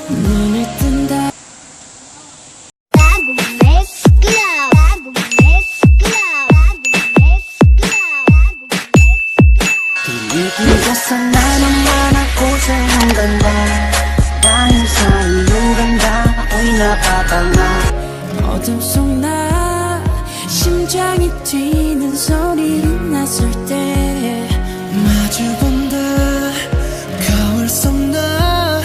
눈을 뜬다. Let's go. Let's go. Let's go. Let's go. Tinitigasan na naman ako sa iyong ganda. Dahil sa iyong ganda, ako'y napatanga. 어둠 속 나 심장이 뛰는 소리 났을 때 마주본다 거울 속 나.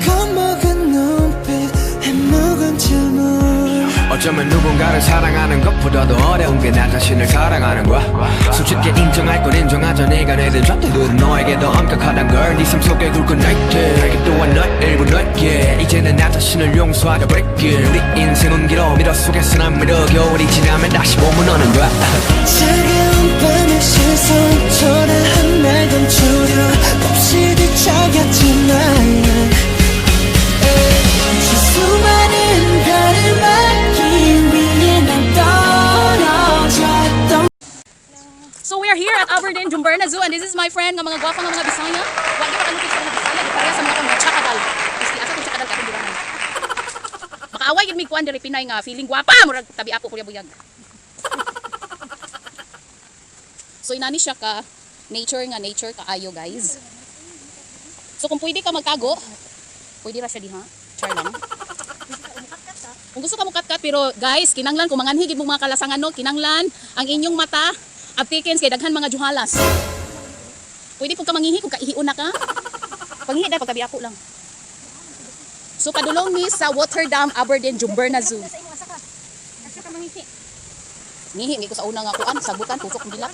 겁먹은 눈빛, 해묵은 질문. 어쩌면 누군가를 사랑하는 것보다도 어려운 게 나 자신을 사랑하는 거야. 솔직히 인정할 건 인정하자. 내가 내든 잣대들은 너에게 더 엄격하단 걸. 네 삶 속에 굵은 나이테 또한 너의 일부 너에게. 이제는 나 자신을 용서하자. break it. 우리 인생은 길어. 미러 속에서 난 미러. 겨울이 지나면 다시 봄은 오는 거야. 차가운 밤의 시선, 초라한 날 감추려 몹시 뒤척였지만 저 수많은 별을 막기 위해 난 떨어졌던 So we are here at Aberdeen Jumberna Zoo and this is my friend nga mga gwapa nga mga Bisaya. Wa gyud makalupit sa mga Bisaya, di pareha sa mga tsakadal. Isti asa tong tsakadal katong dirahan. Makaaway gid mig kuan diri Pinay nga feeling gwapa, murag tabi apo kuya buyag. So inani siya ka nature nga nature kaayo, guys. So kung pwede ka magtago, pwede ra siya diha. Char lang. Kung gusto ka mo kat, pero guys, kinanglan kung manganhi gid mo mga kalasangan no, kinanglan ang inyong mata aptikens kay daghan mga juhalas. Pwede po ka manghihi kung kaihion na ka. Panghihi dahil pagkabi ako lang. So padulong ni sa Water Dam Aberdeen Jumberna Zoo. Ngihi ngi ko sa una nga kuan, sagutan tusok ang dilak.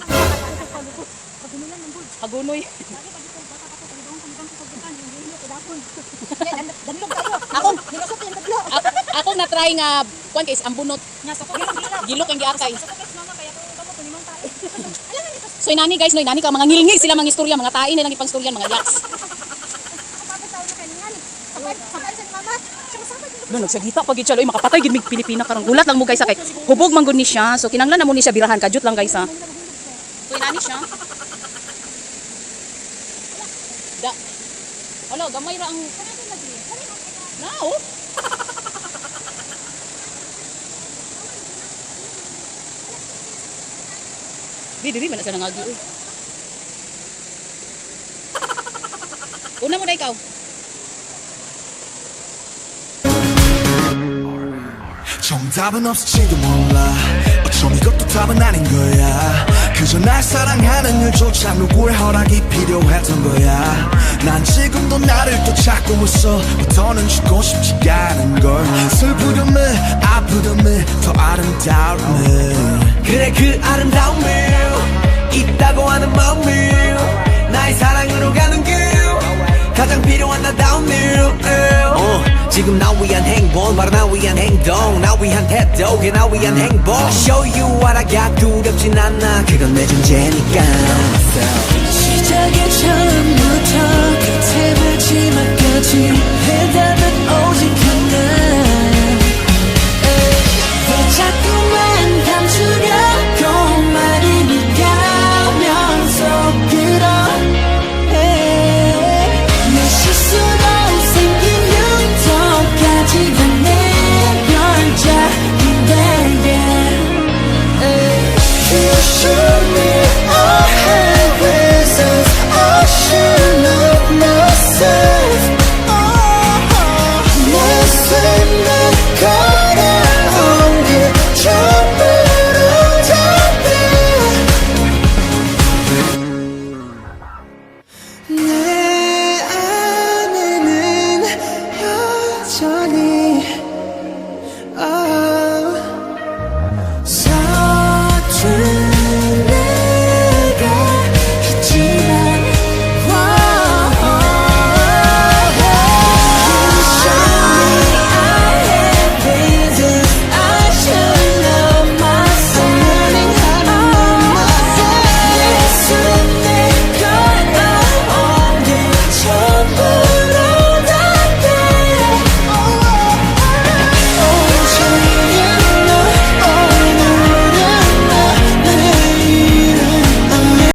Hagunoy. Akong na-try nga kuan kay is ambunot. Gilok ang giakay. So inani guys, no, inani ka mga ngilngig sila mga istorya, mga tae nilang ipangstoryan, mga yaks. No, nagsagita pag siya, oy, makapatay gid mig Pilipina karon. Gulat lang mo guys kay hubog man gud ni siya. So kinanglan na mo ni siya birahan, kadyot lang guys ha. So inani siya. Da. Ala, gamay ra ang Na, oh. Di, diri man na siya nangagi, oy. Una mo na ikaw. 정답은 없을지도 몰라. 어쩜 이것도 답은 아닌 거야. 그저 날 사랑하는 일조차 누구의 허락이 필요했던 거야. 난 지금도 나를 또 찾고 있어. 더는 죽고 싶지가 않은 걸. 슬프듬을 아프듬을 더 아름다움을. 그래, 그 아름다움을 있다고 하는 마음을 나의 사랑으로 가는 길 가장 필요한 나다운 일. 지금 나 위한 행복, 바로 나 위한 행동, 나 위한 태도, 그게 나 위한 행복. Show you what I got. 두렵진 않아. 그건 내 존재니까. 시작의 처음부터 끝의 마지막까지 해답